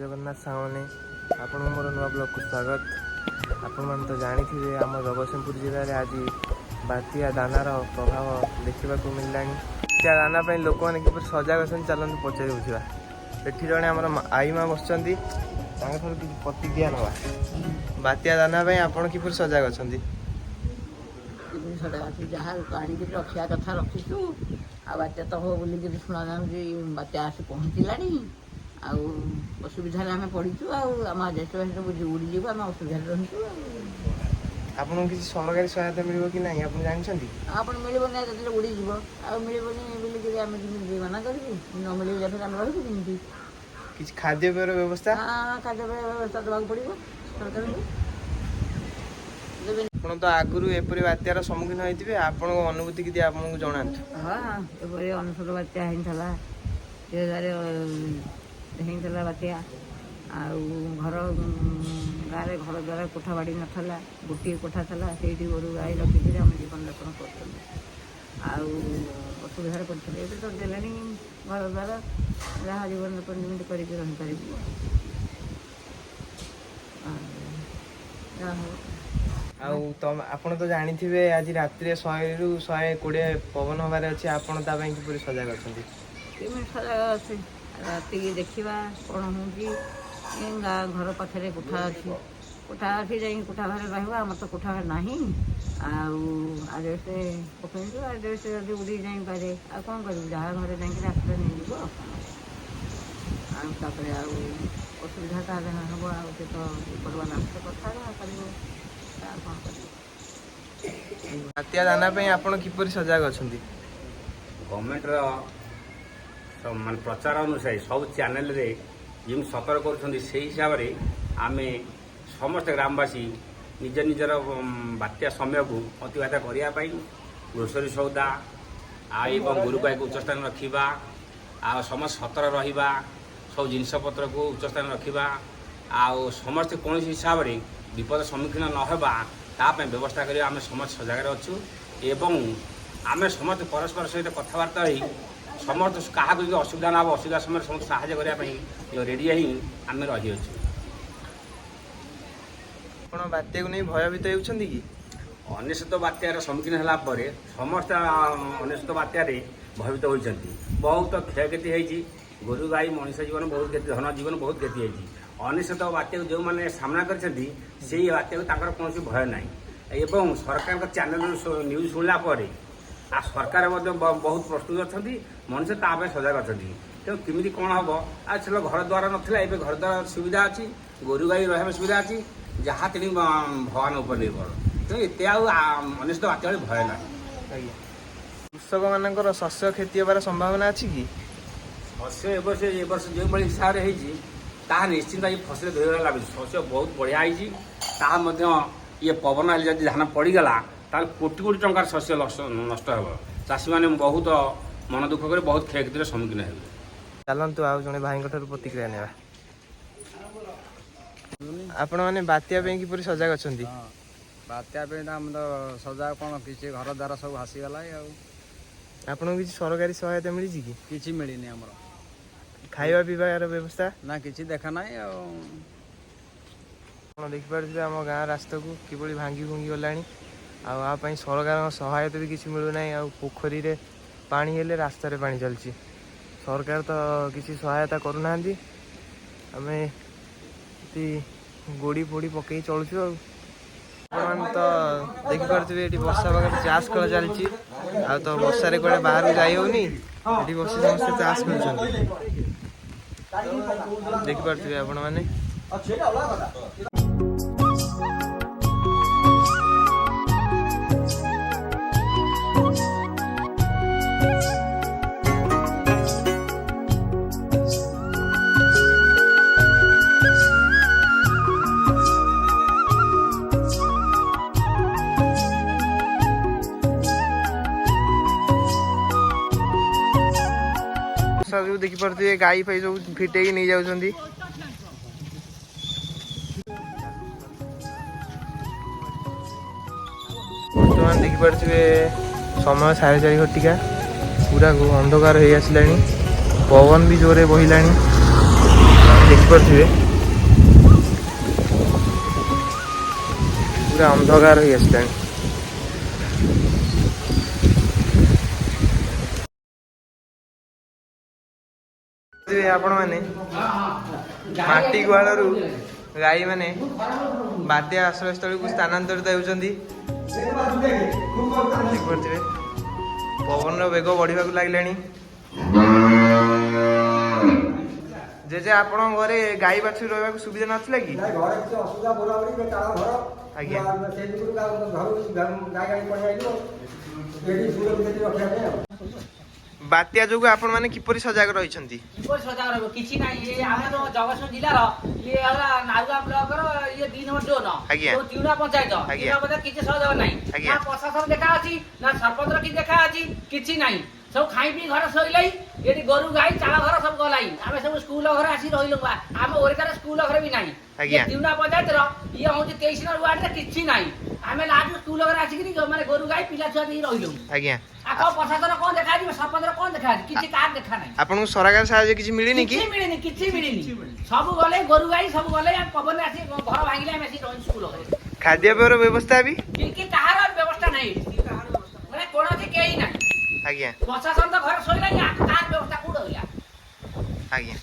ଜଗନ୍ନାଥ ସାଙ୍ଗମାନେ, ଆପଣଙ୍କୁ ମୋର ନୂଆ ବ୍ଲଗକୁ ସ୍ୱାଗତ। ଆପଣମାନେ ତ ଜାଣିଥିବେ, ଆମ ଜଗତସିଂହପୁର ଜିଲ୍ଲାରେ ଆଜି ବାତ୍ୟା ଦାନାର ପ୍ରଭାବ ଦେଖିବାକୁ ମିଳିଲାଣି। ବାତ୍ୟା ଦାନା ପାଇଁ ଲୋକମାନେ କିପରି ସଜାଗ ଅଛନ୍ତି, ଚାଲନ୍ତୁ ପଚାରି ବୁଝିବା। ଏଠି ଜଣେ ଆମର ଆଈ ମା ବସିଛନ୍ତି, ତାଙ୍କଠାରୁ କିଛି ପ୍ରତିକ୍ରିୟା ନେବା। ବାତ୍ୟା ଦାନା ପାଇଁ ଆପଣ କିପରି ସଜାଗ ଅଛନ୍ତି? ଜିନିଷଟା ଅଛି, ଯାହା ଆଣିକିରି ରଖିବା କଥା ରଖିଛୁ। ଆଉ ବାତ୍ୟା ତ ହବ ବୋଲିକିରି ଶୁଣାଯାଉଛି, ବାତ୍ୟା ଆସି ପହଞ୍ଚିଲାଣି। ଆଉ ଅସୁବିଧାରେ ଆମେ ପଡ଼ିଛୁ। ଆଉ ଆମ ଆଜବେଷ୍ଟ ସବୁ ଉଡ଼ିଯିବ, ଆମେ ଅସୁବିଧାରେ ରହିଛୁ। ଆଉ ଆପଣଙ୍କୁ କିଛି ସରକାରୀ ସହାୟତା ମିଳିବ କି ନାହିଁ, ଆପଣ ଜାଣିଛନ୍ତି? ଆଉ ଆପଣ ମିଳିବନି, ଯେତେବେଳେ ଉଡ଼ିଯିବ ଆଉ ମିଳିବନି ବୋଲିକିରି ଆମେ କେମିତି ମନା କରିବୁ? ନ ମିଳିଲେ ଫେରେ ଆମେ ରହିବୁ କେମିତି? କିଛି ଖାଦ୍ୟପେୟର ବ୍ୟବସ୍ଥା? ହଁ, ଖାଦ୍ୟପେୟ ବ୍ୟବସ୍ଥା ଦେବାକୁ ପଡ଼ିବ ସରକାରଙ୍କୁ, ଦେବେନି? ଆପଣ ତ ଆଗରୁ ଏପରି ବାତ୍ୟାର ସମ୍ମୁଖୀନ ହେଇଥିବେ, ଆପଣଙ୍କ ଅନୁଭୂତି କିଛି ଆପଣଙ୍କୁ ଜଣାନ୍ତୁ। ହଁ, ଏପରି 99 ବାତ୍ୟା ହେଇଥିଲା, 2000 ହେଇଥିଲା ବାତ୍ୟା। ଆଉ ଘର ଗାଁରେ ଘର ଦ୍ୱାରା କୋଠା ବାଡ଼ି ନଥିଲା, ଗୋଟିଏ କୋଠା ଥିଲା, ସେଇଠି ଗୋରୁ ଗାଈ ରଖିକିରି ଆମେ ଜୀବନଯାପନ କରୁଥିଲୁ ଆଉ ଅସୁବିଧାରେ ପଡ଼ିଥିଲୁ। ଏବେ ତ ଦେଲେଣି ଘର ଦ୍ୱାରା, ଯାହା ଜୀବନଯାପନ ଯେମିତି କରିକି ରହିପାରିବୁ। ଆଉ ଯାହା ହଉ। ଆଉ ତମ ଆପଣ ତ ଜାଣିଥିବେ, ଆଜି ରାତିରେ 100ରୁ 120 ପବନ ହବାରେ ଅଛି। ଆପଣ ତା ପାଇଁ କିପରି ସଜାଗ ଅଛନ୍ତି? କେମିତି ସଜାଗ ଅଛି? ରାତିକି ଦେଖିବା କ'ଣ ହେଉଛି। ଏ ଗାଁ ଘର ପାଖରେ କୋଠା ଅଛି, କୋଠା ଅଛି, ଯାଇକି କୋଠା ଘରେ ରହିବା। ଆମର ତ କୋଠା ଘର ନାହିଁ। ଆଉ ଆଜବେଷ୍ଟ ପକେଇଛୁ, ଆଜବେଷ୍ଟ ଯଦି ଉଡ଼ି ଯାଇପାରେ ଆଉ କ'ଣ କରିବୁ? ଯାହା ଘରେ ଯାଇକିରି ଆଶ୍ରୟ ନେଇଯିବ ଆଉ କ'ଣ। ଆଉ ତାପରେ ଆଉ ଅସୁବିଧା ତାହେଲେ ହେବ। ଆଉ ସେ ତ ଉପରବାଲା କଥା, ଯାହା କରିବ, ଆଉ କ'ଣ କରିବ। ବାତ୍ୟା ଦାନା ପାଇଁ ଆପଣ କିପରି ସଜାଗ ଅଛନ୍ତି? ଗଭର୍ଣ୍ଣମେଣ୍ଟର ମାନେ ପ୍ରଚାର ଅନୁସାରେ ସବୁ ଚ୍ୟାନେଲରେ ଯେମିତି ସତର୍କ କରୁଛନ୍ତି, ସେଇ ହିସାବରେ ଆମେ ସମସ୍ତେ ଗ୍ରାମବାସୀ ନିଜ ନିଜର ବାତ୍ୟା ସମୟକୁ ଅତିବାହିତ କରିବା ପାଇଁ ଗ୍ରୋସରୀ ସଉଦା ଆଉ ଏବଂ ଗୋରୁ ଗାଈକୁ ଉଚ୍ଚ ସ୍ଥାନରେ ରଖିବା, ଆଉ ସମସ୍ତେ ସତର୍କ ରହିବା, ସବୁ ଜିନିଷପତ୍ରକୁ ଉଚ୍ଚ ସ୍ଥାନରେ ରଖିବା, ଆଉ ସମସ୍ତେ କୌଣସି ହିସାବରେ ବିପଦ ସମ୍ମୁଖୀନ ନ ହେବା ତା ପାଇଁ ବ୍ୟବସ୍ଥା କରିବା। ଆମେ ସମସ୍ତେ ସଜାଗରେ ଅଛୁ ଏବଂ ଆମେ ସମସ୍ତେ ପରସ୍ପର ସହିତ କଥାବାର୍ତ୍ତା ହୋଇ ସମସ୍ତେ କାହାକୁ ଯଦି ଅସୁବିଧା ନ ହେବ, ଅସୁବିଧା ସମୟରେ ସମସ୍ତେ ସାହାଯ୍ୟ କରିବା ପାଇଁ ରେଡ଼ି ହେଇ ଆମେ ରହିଅଛୁ। ଆପଣ ବାତ୍ୟାକୁ ନେଇ ଭୟଭୀତ ହେଉଛନ୍ତି କି? 99 ବାତ୍ୟାର ସମ୍ମୁଖୀନ ହେଲା ପରେ ସମସ୍ତେ 99 ବାତ୍ୟାରେ ଭୟଭୀତ ହୋଇଛନ୍ତି। ବହୁତ କ୍ଷୟକ୍ଷତି ହେଇଛି, ଗୋରୁ ଗାଈ, ମଣିଷ ଜୀବନ ବହୁତ କ୍ଷତି, ଧନ ଜୀବନ ବହୁତ କ୍ଷତି ହେଇଛି। 99 ବାତ୍ୟାକୁ ଯେଉଁମାନେ ସାମ୍ନା କରିଛନ୍ତି, ସେଇ ବାତ୍ୟାକୁ ତାଙ୍କର କୌଣସି ଭୟ ନାହିଁ। ଏବଂ ସରକାରଙ୍କ ଚ୍ୟାନେଲରୁ ନ୍ୟୁଜ୍ ଶୁଣିଲା ପରେ ଆଉ ସରକାର ମଧ୍ୟ ବହୁତ ପ୍ରସ୍ତୁତ ଅଛନ୍ତି, ମଣିଷ ତା ପାଇଁ ସଜାଗ ଅଛନ୍ତି। ତେଣୁ କେମିତି କ'ଣ ହେବ? ଆଉ ସେତେବେଳେ ଘର ଦ୍ୱାର ନଥିଲା, ଏବେ ଘର ଦ୍ୱାର ସୁବିଧା ଅଛି, ଗୋରୁ ଗାଈ ରହିବା ପାଇଁ ସୁବିଧା ଅଛି, ଯାହା ତେଣୁ ଭଗବାନ ଉପରେ ନିର୍ଭର। ତେଣୁ ଏତେ ଆଉ 99 ବାତ୍ୟା ଭଳି ଭୟ ନାହିଁ। ଆଜ୍ଞା, କୃଷକମାନଙ୍କର ଶସ୍ୟ କ୍ଷତି ହେବାର ସମ୍ଭାବନା ଅଛି କି? ଶସ୍ୟ ଏ ବର୍ଷ ଯେଉଁଭଳି ହିସାବରେ ହେଇଛି, ତାହା ନିଶ୍ଚିନ୍ତ ଏଇ ଫସଲ ଧୋଇବା ଲାଗୁଛି। ଶସ୍ୟ ବହୁତ ବଢ଼ିଆ ହେଇଛି। ତାହା ମଧ୍ୟ ଇଏ ପବନ ହେଲେ ଯଦି ଧାନ ପଡ଼ିଗଲା, ତାହେଲେ କୋଟି କୋଟି ଟଙ୍କାର ଶସ୍ୟ ନଷ୍ଟ ହେବ। ଚାଷୀମାନେ ବହୁତ ମନ ଦୁଃଖ କରି ବହୁତ କ୍ଷୟକ୍ଷତିର ସମ୍ମୁଖୀନ ହେବେ। ଚାଲନ୍ତୁ ଆଉ ଜଣେ ଭାଇଙ୍କ ଠାରୁ ପ୍ରତିକ୍ରିୟା ନେବା। ଆପଣମାନେ ବାତ୍ୟା ପାଇଁ କିପରି ସଜାଗ ଅଛନ୍ତି? ହଁ, ବାତ୍ୟା ପାଇଁ ତ ଆମେ ତ ସଜାଗ କ'ଣ, କିଛି ଘର ଦ୍ୱାର ସବୁ ଭାସିଗଲା ଆଉ। ଆପଣଙ୍କୁ କିଛି ସରକାରୀ ସହାୟତା ମିଳିଛି କି? କିଛି ମିଳିନି ଆମର। ଖାଇବା ପିଇବାର ବ୍ୟବସ୍ଥା? ନା, କିଛି ଦେଖା ନାହିଁ ଆଉ। ଆପଣ ଦେଖିପାରୁଥିବେ ଆମ ଗାଁ ରାସ୍ତାକୁ କିଭଳି ଭାଙ୍ଗି ଭୁଙ୍ଗି ଗଲାଣି। ଆଉ ଆ ପାଇଁ ସରକାରଙ୍କ ସହାୟତା ବି କିଛି ମିଳୁନାହିଁ। ଆଉ ପୋଖରୀରେ ପାଣି ହେଲେ ରାସ୍ତାରେ ପାଣି ଚାଲିଛି। ସରକାର ତ କିଛି ସହାୟତା କରୁନାହାନ୍ତି। ଆମେ ଏଠି ଗୋଡ଼ି ଫୋଡ଼ି ପକେଇ ଚଳୁଛୁ। ଆଉ ଆପଣମାନେ ତ ଦେଖିପାରୁଥିବେ, ଏଠି ବର୍ଷା ପାଗରେ ଚାଷ ଖେଳ ଚାଲିଛି। ଆଉ ତ ବର୍ଷାରେ କୁଆଡ଼େ ବାହାରକୁ ଯାଇ ହେଉନି, ଏଠି ବସି ସମସ୍ତେ ଚାଷ ଖେଳୁଛନ୍ତି, ଦେଖିପାରୁଥିବେ ଆପଣମାନେ। ବର୍ଷା ଯୋଉ ଦେଖିପାରୁଥିବେ, ଗାଈ ଫାଇ ସବୁ ଫିଟେଇକି ନେଇଯାଉଛନ୍ତି। ବର୍ତ୍ତମାନ ଦେଖିପାରୁଥିବେ ସମୟ 4:30 ଘଟିକା, ପୁରା ଅନ୍ଧକାର ହେଇ ଆସିଲାଣି, ପବନ ବି ଜୋରେ ବହିଲାଣି। ଦେଖିପାରୁଥିବେ, ପୁରା ଅନ୍ଧକାର ହେଇ ଆସିଲାଣି। ଆପଣମାନେ, ମାଟି ଗୁହାଳରୁ ଗାଈମାନେ ବାତ୍ୟା ଆଶ୍ରୟସ୍ଥଳୀକୁ ସ୍ଥାନାନ୍ତରିତ ହେଉଛନ୍ତି। ଦେଖିପାରୁଥିବେ, ପବନର ବେଗ ବଢିବାକୁ ଲାଗିଲାଣି। ଜେଜେ, ଆପଣଙ୍କ ଘରେ ଗାଈ ବାଛୁରୀ ରହିବାକୁ ସୁବିଧା ନଥିଲା କି? ନାଇଁ, ଘରେ କିଛି ଅସୁବିଧା ବୁଲାବୁଲି ଚାଳ ଘର। ସେଇ ଯୋଗୁରୁ ଘରକୁ ଗାଈ ଗାଡ଼ି ପଳେଇ ଆଇଲୁ ଏଠି ସୁରକ୍ଷିତ ରଖିବା ପାଇଁ ଆଉ। ବାତ୍ୟା ଯୋଗୁଁ ଆପଣମାନେ କିପରି ସଜାଗ ରହିଛନ୍ତି? କିପରି ସଜାଗ ରହିବ? କିଛି ନାହିଁ। ଇଏ ଆମ ଜଗତସିଂହ ଜିଲ୍ଲାର ଇଏ ହେଲା ନାରୁଆ ବ୍ଲକର ଇଏ 2 ନମ୍ବର ଜୋନ, ଯୋଉ ତିଉଣା ପଞ୍ଚାୟତ। ତିଉଣା ପଞ୍ଚାୟତ କିଛି ସହଯୋଗ ନାହିଁ। ନା ପ୍ରଶାସନ ଦେଖା ଅଛି, ନା ସରପଞ୍ଚର କିଛି ଦେଖା ଅଛି, କିଛି ନାହିଁ। ସବୁ ଖାଇ ପିଇ ଘରେ ଶୋଇଲେଇ। ଏଠି ଗୋରୁ ଗାଈ ଚାଳ ଘର ସବୁ ଗଲାଇ। ଆମେ ସବୁ ସ୍କୁଲ ଘରେ ଆସି ରହିଲୁ ବା। ଆମ ଓରିକାରେ ସ୍କୁଲ ଘରେ ବି ନାହିଁ। ଆଜ୍ଞା। ଇଏ ତିଉଣା ପଞ୍ଚାୟତର ଇଏ ହଉଛି 23 ନମ୍ବର ୱାର୍ଡରେ କିଛି ନାହିଁ। ଆମେ ଲାଷ୍ଟ ସ୍କୁଲ ଘରେ ଆସିକିରି ମାନେ ଗୋରୁ ଗାଈ ପିଲା ଛୁଆ ଦେଇ ରହିଲୁ। ଆଉ କଣ ପ୍ରଶାସନ କଣ ଦେଖାଯିବ? ସରପଞ୍ଚର କଣ ଦେଖାଯିବ? କିଛି କାହାର ଦେଖା ନାହିଁ। ଆପଣଙ୍କୁ ସରକାର ସାହାଯ୍ୟ କିଛି ମିଳିନି କି? କିଛି ମିଳିନି, କିଛି ମିଳିନି। ସବୁ ଗଲେ, ଗୋରୁ ଗାଈ ସବୁ ଗଲେ। ଆମେ ପବନରେ ଆସି ଘର ଭାଙ୍ଗିଲେ, ଆମେ ଆସି ରହିଲୁ ସ୍କୁଲ ଘରେ। ଖାଦ୍ୟପେୟର ବ୍ୟବସ୍ଥା ବି? କି କି କାହାର ବ୍ୟବସ୍ଥା ନାହିଁ, ମାନେ କୌଣସି କେହି ନାହିଁ। ପ୍ରଶାସନ ତ ଘରେ ଶୋଇଲାଣି, କାହାର ବ୍ୟବସ୍ଥା କୋଉଠି ରହିଲା? ଆଜ୍ଞା।